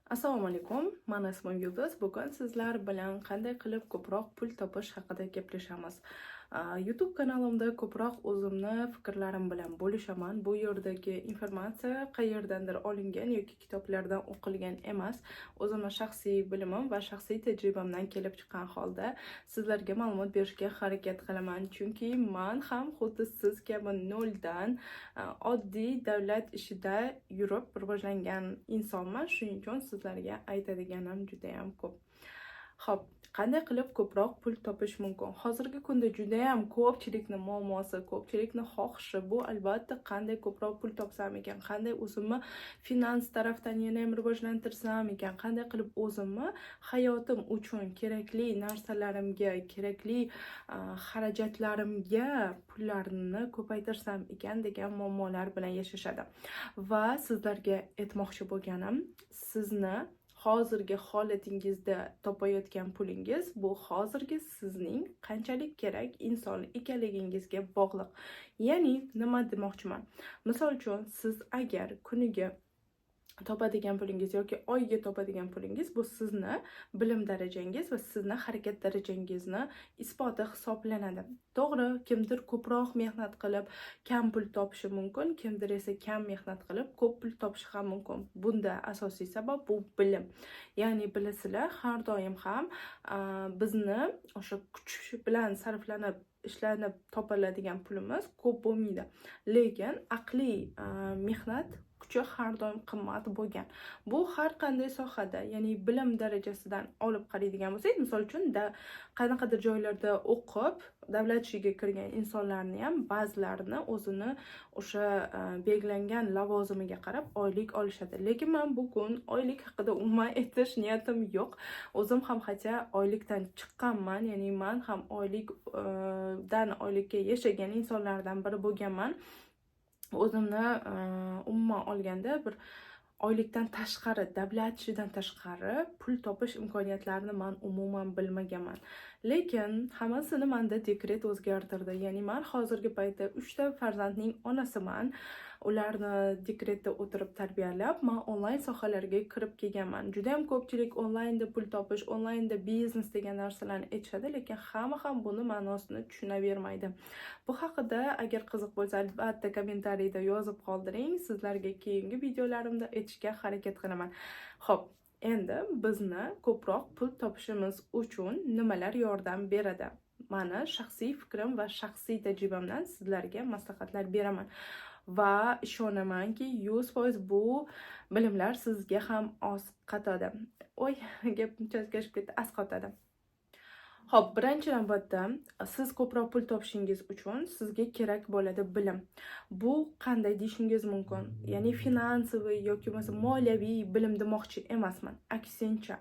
Assalomu alaykum, mani ismim Yulduz. Bugun sizlar bilan qanday qilib ko'proq pul topish haqida gaplashamiz. YouTube kanalimda ko'proq o'zimni fikrlarim bilan bo'lishaman. Bu yerdagi informatsiya qayerdandir olingan yoki kitoblardan o'qilgan emas. O'zimni shaxsiy bilimim va shaxsiy tajribamdan kelib chiqqan holda sizlarga ma'lumot berishga harakat qilaman. Chunki man ham xuddi siz kabi noldan oddiy davlat ishida yurib rivojlangan insonman. Shuning uchun sizlarga aytadiganim judayam ko'p. Xo'p, qanday qilib ko'proq pul topish mumkin? Hozirgi kunda judayam ko'pchilikni muammosi, ko'pchilikni xohishi bu, albatta, qanday ko'proq pul topsam ekan, qanday o'zimni finans tarafdan yana ham rivojlantirsam ekan, qanday qilib o'zimni hayotim uchun kerakli narsalarimga, kerakli xarajatlarimga pullarni ko'paytirsam ekan degan muammolar bilan yashashadi. Va sizlarga aytmoqchi bo'lganim, sizni hozirgi holatingizda topayotgan pulingiz bu hozirgi sizning qanchalik kerak inson ekanligingizga bog'liq. Ya'ni nima demoqchiman? Misol uchun, siz agar kuniga topadigan pulingiz yoki oyiga topadigan pulingiz bu sizni bilim darajangiz va sizni harakat darajangizni isboti hisoblanadi. To'g'ri, kimdir ko'proq mehnat qilib kam pul topishi mumkin, kimdir esa kam mehnat qilib ko'p pul topishi ham mumkin. Bunda asosiy sabab bu bilim. Ya'ni bilasizlar, har doim ham bizni o'sha kuch bilan sarflanib ishlanib topiladigan pulimiz ko'p bo'lmaydi. Lekin aqliy mehnat kuchi har doim qimmat bo'lgan. Bu har qanday sohada, ya'ni bilim darajasidan olib qaraydigan bo'lsak, misol uchun, qanaqadir joylarda o'qib, davlat ishiga kirgan insonlarni ham ba'zilarini o'zini o'sha belgilangan lavozimiga qarab oylik olishadi. Lekin man bugun oylik haqida umuman aytish niyatim yo'q. O'zim ham хотя oylikdan chiqqanman, ya'ni man ham oylikdan oylikka yashagan insonlardan biri bo'lganman. O'zimni umuman olganda bir oylikdan tashqari, davlat ishidan tashqari pul topish imkoniyatlarini man umuman bilmaganman. Lekin hammasini manda dekret o'zgartirdi. Ya'ni man hozirgi paytda uchta farzandning onasiman. Ularni dekretda o'tirib tarbiyalab, man onlayn sohalarga kirib kelganman. Judayam ko'pchilik onlaynda pul topish, onlaynda biznes degan narsalarni aytishadi, lekin hamma ham buni ma'nosini tushunavermaydi. Bu haqida agar qiziq bo'lsa, albatta kommentariyda yozib qoldiring. Sizlarga keyingi videolarimda aytishga harakat qilaman. Xo'p, endi bizni ko'proq pul topishimiz uchun nimalar yordam beradi? Mani shaxsiy fikrim va shaxsiy tajribamdan sizlarga maslahatlar beraman. Va ishonamanki, 100% bu bilimlar sizga ham asqatadi. Oy, gapim chalkashib ketdi, asqotadi. Xo'p, birinchi navbatda siz ko'proq pul topishingiz uchun sizga kerak bo'ladi bilim. Bu qanday deyishingiz mumkin? Ya'ni финансовый yoki bo'lmasa moliyaviy bilim demoqchi emasman. Aksincha,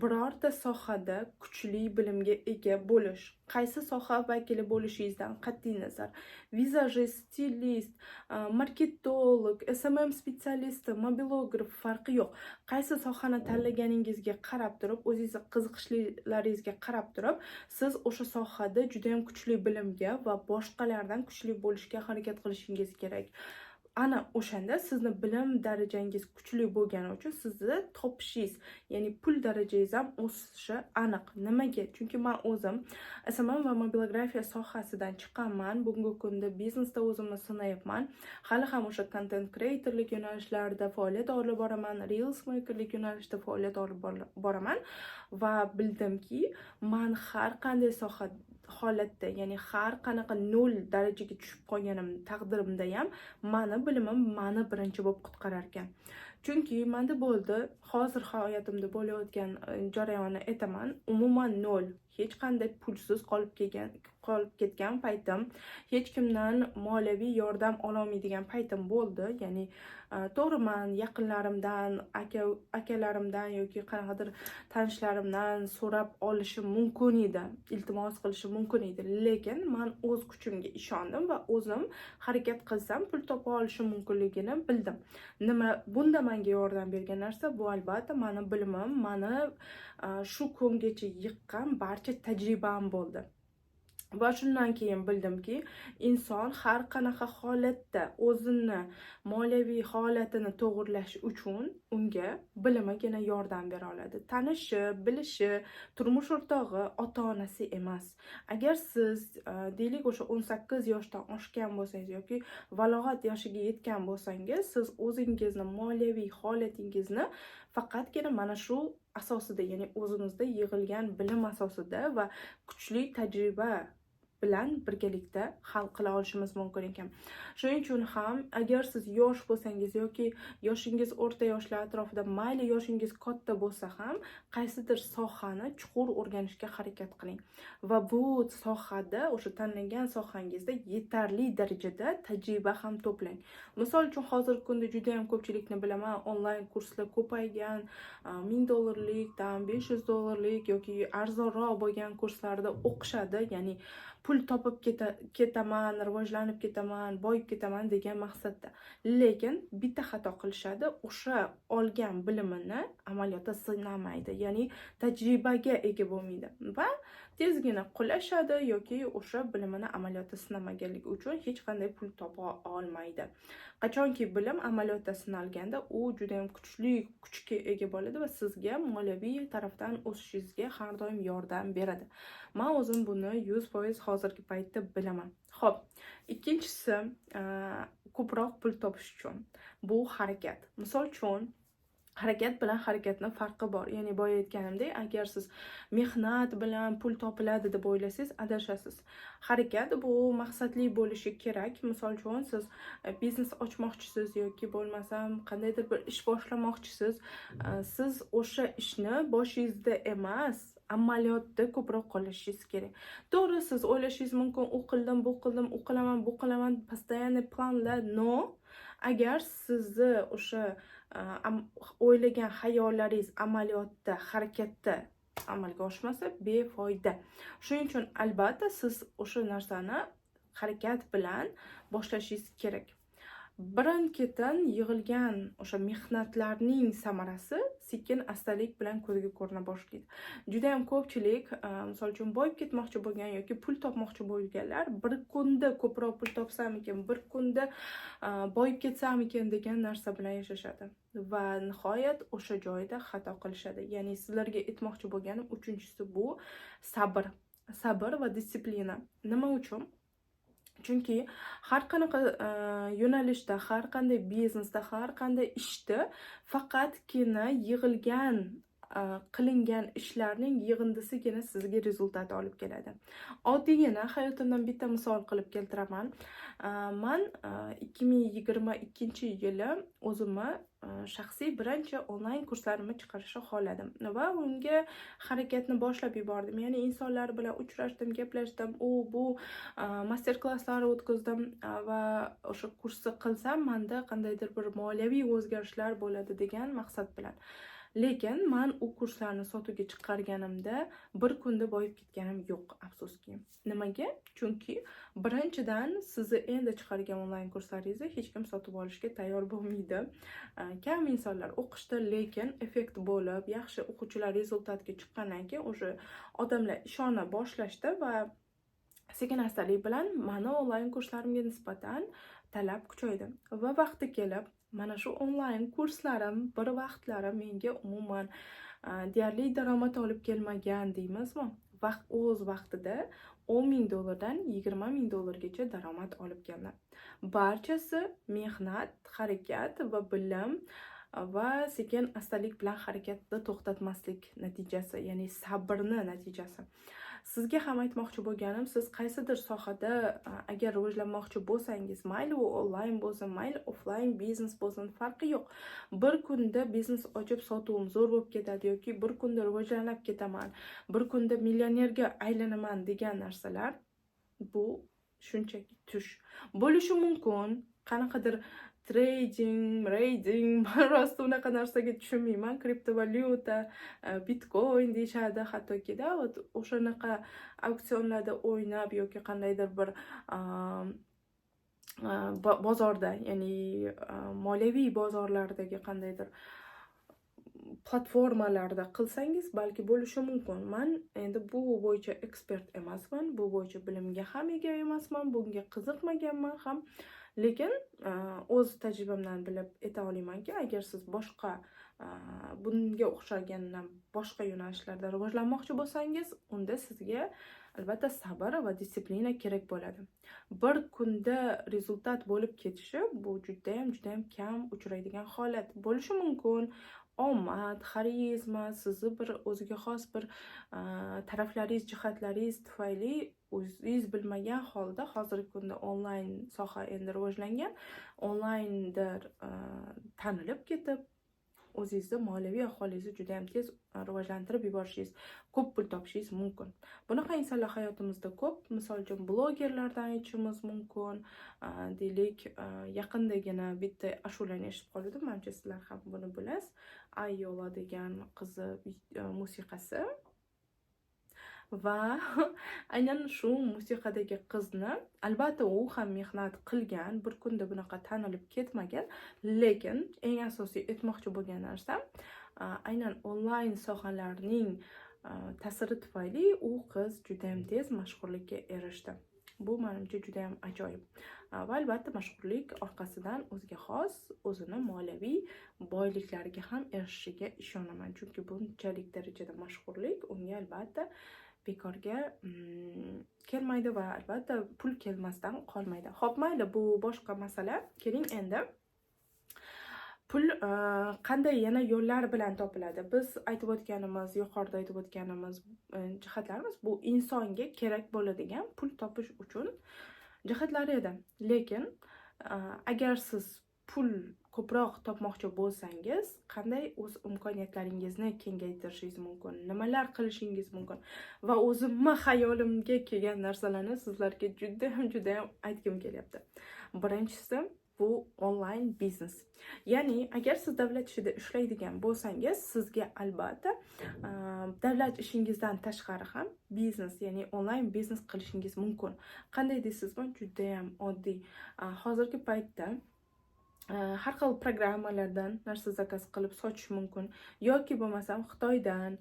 birorta sohada kuchli bilimga ega bo'lish, qaysi soha vakili bo'lishingizdan qat'iy nazar, vizajist, stilist, marketolog, SMM специалист i, mobilograf, farqi yo'q. Qaysi sohani tanlaganingizga qarab turib, o'zingizni qiziqishlaringizga qarab turib, siz o'sha sohada juda ham kuchli bilimga va boshqalardan kuchli bo'lishga harakat qilishingiz kerak. Ana o'shanda sizni bilim darajangiz kuchli bo'lgani uchun sizni topishingiz, ya'ni pul darajangiz ham o'sishi aniq. Nimaga? Chunki man o'zim SMM va mobilografiya sohasidan chiqqanman. Bugungi kunda biznesda o'zimni sinayapman. Hali ham o'sha content creatorlik yo'nalishlarida faoliyat olib boraman, reels makerlik yo'nalishida faoliyat olib boraman va bildimki, man har qanday soha holatda, ya'ni har qanaqa nol darajaga tushib qolganim taqdirimda ham mani bilimim mani birinchi bo'lib qutqarar ekan. Chunki manda bo'ldi, hozir hayotimda bo'layotgan jarayonni aytaman, umuman nol, hech qanday pulsiz qolib ketgan paytim, hech kimdan moliyaviy yordam ololmaydigan paytim bo'ldi. Ya'ni to'g'ri, man yaqinlarimdan, akalarimdan yoki qanaqadir tanishlarimdan so'rab olishim mumkin edi, iltimos qilishim mumkin edi, lekin man o'z kuchimga ishondim va o'zim harakat qilsam pul topa olishim mumkinligini bildim. Nima bunda menga yordam bergan narsa? Bu albatta mani bilimim, mani shu kungacha yiqqan barcha tajribam bo'ldi. Va shundan keyin bildimki, inson har qanaqa holatda o'zini moliyaviy holatini to'g'irlash uchun unga bilimigina yordam bera oladi. Tanishi, bilishi, turmush o'rtog'i, ota onasi emas. Agar siz deylik, o'sha 18 yoshdan oshgan bo'lsangiz yoki balog'at yoshiga yetgan bo'lsangiz, siz o'zingizni moliyaviy holatingizni faqatgina mana shu asosida, ya'ni o'zimizda yig'ilgan bilim asosida va kuchli tajriba bilan birgalikda hal qila olishimiz mumkin ekan. Shuning uchun ham agar siz yosh bo'lsangiz yoki yoshingiz o'rta yoshlar atrofida, mayli, yoshingiz katta bo'lsa ham, qaysidir sohani chuqur o'rganishga harakat qiling va bu sohada, o'sha tanlagan sohangizda yetarli darajada tajriba ham to'plang. Misol uchun, hozirgi kunda juda yam ko'pchilikni bilaman, onlayn kurslar ko'paygan, 1000 dollarlik, там, 500 dollarlik yoki arzonroq bo'lgan kurslarda o'qishadi, ya'ni pul topib ketaman, rivojlanib ketaman, boyib ketaman degan maqsadda. Lekin bitta xato qilishadi: o'sha olgan bilimini amaliyotda sinamaydi, ya'ni tajribaga ega bo'lmaydi va tezgina qulashadi yoki o'sha bilimini amaliyotda sinamaganligi uchun hech qanday pul topa olmaydi. Qachonki bilim amaliyotda sinalganda, u juda yam kuchli kuchga ega bo'ladi va sizga moliyaviy tarafdan o'sishingizga har doim yordam beradi. Man o'zim buni 100% hozirgi paytda bilaman. Ho'p, ikkinchisi, ko'proq pul topish uchun bu harakat. Misol uchun, harakat bilan harakatni farqi bor. Ya'ni boya aytganimdek, agar siz mehnat bilan pul topiladi deb o'ylasangiz, adashasiz. Harakat bu maqsadli bo'lishi kerak. Misol uchun, siz biznes ochmoqchisiz yoki bo'lmasam qandaydir bir ish boshlamoqchisiz, siz o'sha ishni boshingizda emas, amaliyotda ko'proq qo'llashingiz kerak. To'g'ri, siz o'ylashingiz mumkin: u qildim, bu qildim, u qilaman, bu qilaman, постоянный planlar. Но agar sizni o'sha o'ylagan xayollaringiz amaliyotda, harakatda amalga oshmasa, befoyda. Shuning uchun albatta siz o'sha narsani harakat bilan boshlashingiz kerak. Birin ketin yig'ilgan o'sha mehnatlarning samarasi sekin astalik bilan ko'zga ko'rina boshlaydi. Judayam ko'pchilik, misol uchun, boyib ketmoqchi bo'lgan yoki pul topmoqchi bo'lganlar bir kunda ko'proq pul topsamikin, bir kunda boyib ketsamikin degan narsa bilan yashashadi va nihoyat o'sha joyda xato qilishadi. Ya'ni sizlarga aytmoqchi bo'lganim, uchinchisi bu sabr, sabr va дисциплина. Nima uchun? Chunki har qanaqa yo'nalishda, har qanday biznesda, har qanday ishda faqatgina yig'ilgan, qilingan ishlarning yig'indisigina sizga результат olib keladi. Oddiygina hayotimdan bitta misol qilib keltiraman. Man 2022-yili o'zimni shaxsiy birinchi onlayn kurslarimni chiqarishni xohladim va unga harakatni boshlab yubordim. Ya'ni insonlar bilan uchrashdim, gaplashdim, u bu master klasslar o'tkazdim va o'sha kursni qilsam, manda qandaydir bir moliyaviy o'zgarishlar bo'ladi degan maqsad bilan. Lekin man u kurslarni sotuvga chiqarganimda bir kunda boyib ketganim yo'q, afsuski. Nimaga? Chunki birinchidan, sizni endi chiqargan onlayn kurslaringizni hech kim sotib olishga tayyor bo'lmaydi. Kam insonlar o'qishdi, lekin effekt bo'lib, yaxshi o'quvchilar результат ga chiqqandan keyin уже odamlar ishona boshlashdi va sekin astalik bilan mani onlayn kurslarimga nisbatan talab kuchaydi. Va vaqti kelib mana shu onlayn kurslarim bir vaqtlari menga umuman deyarli daromad olib kelmagan deymizmi, vaqt o'z vaqtida 10 000 dollardan 20 000 dollargacha daromad olib keldi. Barchasi mehnat, harakat va bilim va sekin astalik bilan harakatni to'xtatmaslik natijasi, ya'ni sabrni natijasi. Sizga ham aytmoqchi bo'lganim, siz qaysidir sohada agar rivojlanmoqchi bo'lsangiz, mayli u onlayn bo'lsin, mayli offlayn biznes bo'lsin, farqi yo'q. Bir kunda biznes ochib, sotuvim zo'r bo'lib ketadi yoki bir kunda rivojlanib ketaman, bir kunda millionerga aylanaman degan narsalar bu shunchaki tush bo'lishi mumkin. Qanaqadir trading, reyding, man rosti unaqa narsaga tushunmayman. Kriptovalyuta, bitcoin deyishadi hattokida, вот o'shanaqa auksionlarda o'ynab yoki qandaydir bir bozorda, ya'ni moliyaviy bozorlardagi qandaydir Platformalarda qilsangiz, balki bo'lishi mumkin. Man endi bu bo'yicha ekspert emasman, bu bo'yicha bilimga ham ega emasman, bunga qiziqmaganman ham, lekin o'z tajribamdan bilib ayta olamanki, agar siz boshqa, bunga o'xshagandan boshqa yo'nalishlarda rivojlanmoqchi bo'lsangiz, unda sizga albatta sabr va дисциплина kerak bo'ladi. Bir kunda результат bo'lib ketishi, bu judayam, judayam kam uchraydigan holat bo'lishi mumkin. Omad, xarizma, sizni bir o'ziga xos bir taraflaringiz, jihatlaringiz tufayli o'zingiz bilmagan holda, hozirgi kunda onlayn soha endi rivojlangan, onlaynda tanilib ketib, o'zingizni moliyaviy ahvolingizni juda yam tez rivojlantirib yuborishingiz, ko'p pul topishingiz mumkin. Bunaqa insonlar hayotimizda ko'p. Misol uchun, blogerlardan aytishimiz mumkin. Deylik, yaqindagina bitta ashulani eshitib qolgandim, manimcha, sizlar ham buni bilasiz, Ayola degan qizni musiqasi va aynan shu musiqadagi qizni, albatta, u ham mehnat qilgan, bir kunda bunaqa tanilib ketmagan, lekin eng asosiy aytmoqchi bo'lgan narsam, aynan onlayn sohalarning ta'siri tufayli u qiz judayam tez mashhurlikka erishdi. Bu, manimcha, judayam ajoyib va albatta mashhurlik orqasidan o'ziga xos o'zini moliyaviy boyliklariga ham erishishiga ishonaman, chunki bunchalik darajada mashhurlik unga albatta bekorga kelmaydi va albatta pul kelmasdan qolmaydi. Ho'p, mayli, bu boshqa masala. Keling, endi pul qanday yana yo'llar bilan topiladi? Biz aytib o'tganimiz, yuqorida aytib o'tganimiz jihatlarimiz bu insonga kerak bo'ladigan pul topish uchun jihatlari edi. Lekin agar siz pul ko'proq topmoqchi bo'lsangiz, qanday o'z imkoniyatlaringizni kengaytirishingiz mumkin, nimalar qilishingiz mumkin? Va o'zimni xayolimga kelgan narsalarni sizlarga judayam, judayam aytgim kelyapti. Birinchisi, bu onlayn biznes. Ya'ni agar siz davlat ishida ishlaydigan bo'lsangiz, sizga albatta davlat ishingizdan tashqari ham biznes, ya'ni onlayn biznes qilishingiz mumkin. Qanday deysizmi? Judayam oddiy. Hozirgi paytda har xil programmalardan narsa заказ qilib sotish mumkin yoki bo'lmasam Xitoydan,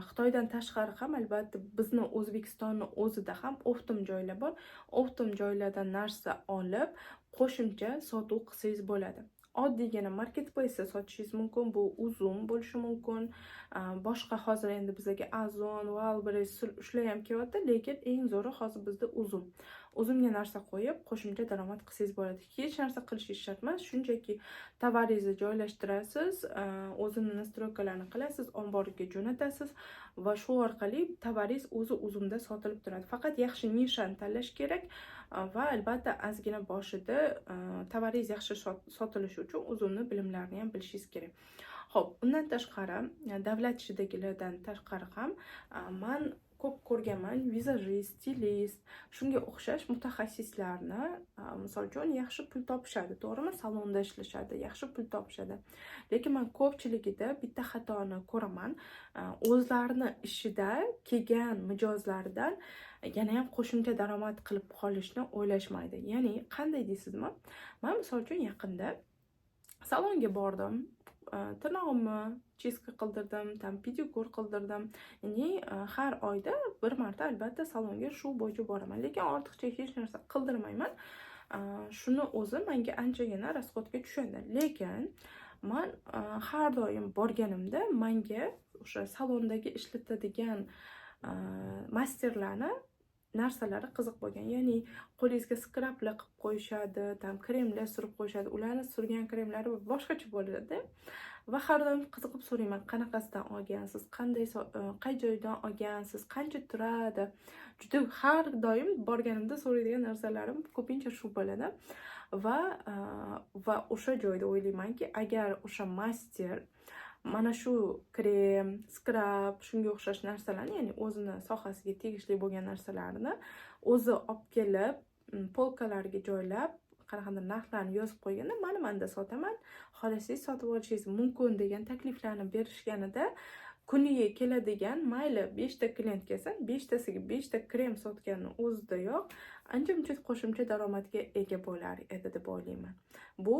Xitoydan tashqari ham albatta bizni O'zbekistonni o'zida ham оптом joylar bor. Оптом joylardan narsa olib, qo'shimcha sotuv qilsangiz bo'ladi. Oddiygina marketplace'da sotishingiz mumkin, bu Uzum bo'lishi mumkin, boshqa hozir endi bizaga Ozon, Wildberries, shular ham kelyapti, lekin eng zo'ri hozir bizda Uzum. Uzumga narsa qo'yib, qo'shimcha daromad qilsangiz bo'ladi. Hech narsa qilishingiz shart emas, shunchaki tovaringizni joylashtirasiz, o'zini настройка larni qilasiz, omborga jo'natasiz va shu orqali tovaringiz o'zi Uzumda sotilib turadi. Faqat yaxshi nishani tanlash kerak va albatta ozgina boshida tovaringiz yaxshi sotilishi uchun Uzumni bilimlarini ham bilishingiz kerak. Ho'p, undan tashqari, davlat ishidagilardan tashqari ham man ko'p ko'rganman vizajist, stilist, shunga o'xshash mutaxassislarni. Misol uchun, yaxshi pul topishadi, to'g'rimi? Salonda ishlashadi, yaxshi pul topishadi. Lekin man ko'pchiligida bitta xatoni ko'raman. O'zlarini ishida kelgan mijozlardan yana ham qo'shimcha daromad qilib qolishni o'ylashmaydi. Ya'ni qanday deysizmi? Man, misol uchun, yaqinda salonga bordim. Tirnog'imni чистка qildirdim, там pedikyur qildirdim. Ya'ni har oyda bir marta albatta salonga shu bo'yicha boraman, lekin ortiqcha hech narsa qildirmayman. Shuni o'zi menga anchagina расход ga tushadi. Lekin man har doim borganimda menga o'sha salondagi ishlatadigan masterlarni narsalari qiziq bo'lgan. Ya'ni qo'lingizga skrablar qilib qo'yishadi, там kremlar surib qo'yishadi. Ularni surgan kremlari boshqacha bo'ladi va har doim qiziqib so'rayman: qanaqasidan olgansiz, qanday, qay joydan olgansiz, qancha turadi? Juda har doim borganimda so'raydigan narsalarim ko'pincha shu bo'ladi. Va o'sha joyda o'ylaymanki, agar o'sha master mana shu krem, skrab, shunga o'xshash narsalarni, ya'ni o'zini sohasiga tegishli bo'lgan narsalarni o'zi olib kelib, полка larga joylab, qanaqadir narxlarni yozib qo'yganda, "Mana, manda sotaman, xohlasangiz sotib olishingiz mumkin" degan takliflarni berishganida, kuniga keladigan, mayli, beshta klient kelsin, beshtasiga beshta krem sotganni o'zidayoq ancha muncha qo'shimcha daromadga ega bo'lar edi deb o'ylayman. Bu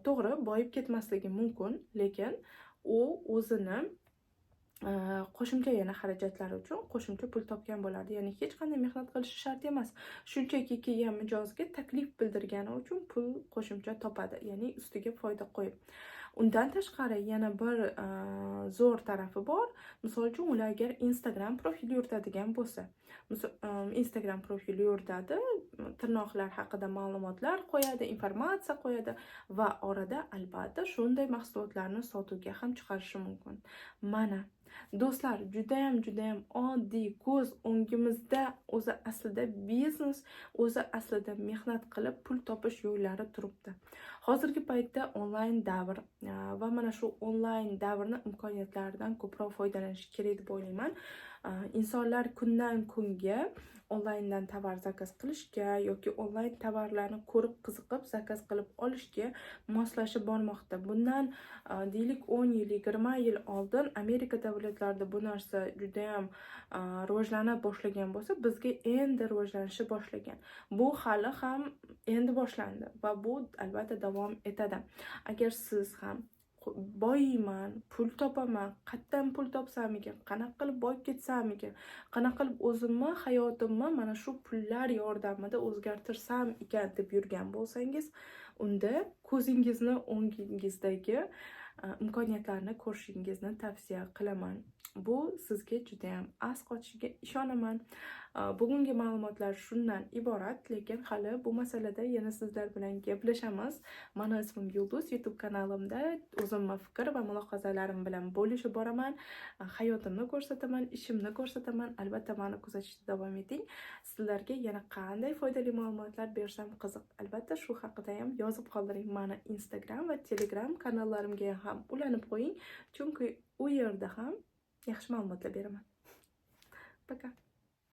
to'g'ri, boyib ketmasligi mumkin, lekin U o'zini qo'shimcha yana xarajatlari uchun qo'shimcha pul topgan bo'lardi. Ya'ni hech qanday mehnat qilishi shart emas, shunchaki kelgan mijozga taklif bildirgani uchun pul qo'shimcha topadi, ya'ni ustiga foyda qo'yib. Undan tashqari yana bir zo'r tarafi bor. Misol uchun, ular agar Instagram profil yuritadigan bo'lsa, Instagram profili yuritadi, tirnoqlar haqida ma'lumotlar qo'yadi, informatsiya qo'yadi va orada albatta shunday mahsulotlarni sotuvga ham chiqarishi mumkin. Mana, do'stlar, judayam, judayam oddiy, ko'z o'ngimizda o'zi aslida biznes, o'zi aslida mehnat qilib pul topish yo'llari turibdi. Hozirgi paytda onlayn davr va mana shu onlayn davrni imkoniyatlaridan ko'proq foydalanish kerak deb o'ylayman. Insonlar kundan kunga onlayndan tovar zakaz qilishga yoki onlayn tovarlarni ko'rib, qiziqib, zakaz qilib olishga moslashib bormoqda. Bundan, deylik, 10 yil, 20 yil oldin Amerika davlatlarida bu narsa judayam rivojlana boshlagan bo'lsa, bizga endi rivojlanishni boshlagan. Bu hali ham endi boshlandi va bu albatta davom etadi. Agar siz ham boyiyman, pul topaman, qayerdan pul topsam ekan, qanaqa qilib boyib ketsam ekan, qanaqa qilib o'zimni hayotimni mana shu pullar yordamida o'zgartirsam ekan deb yurgan bo'lsangiz, unda ko'zingizni o'ngingizdagi imkoniyatlarni ko'rishingizni tavsiya qilaman. Bu sizga judayam asqotishiga ishonaman. Bugungi ma'lumotlar shundan iborat, lekin hali bu masalada yana sizlar bilan gaplashamiz. Mani ismim Yulduz. YouTube kanalimda o'zimni fikr va mulohazalarim bilan bo'lishib boraman, hayotimni ko'rsataman, ishimni ko'rsataman. Albatta mani kuzatishda davom eting. Sizlarga yana qanday foydali ma'lumotlar bersam qiziq, albatta shu haqida ham yozib qoldiring. Mani Instagram va Telegram kanallarimga ham ulanib qo'ying, chunki u yerda ham yaxshi ma'lumotlar beraman. Пока.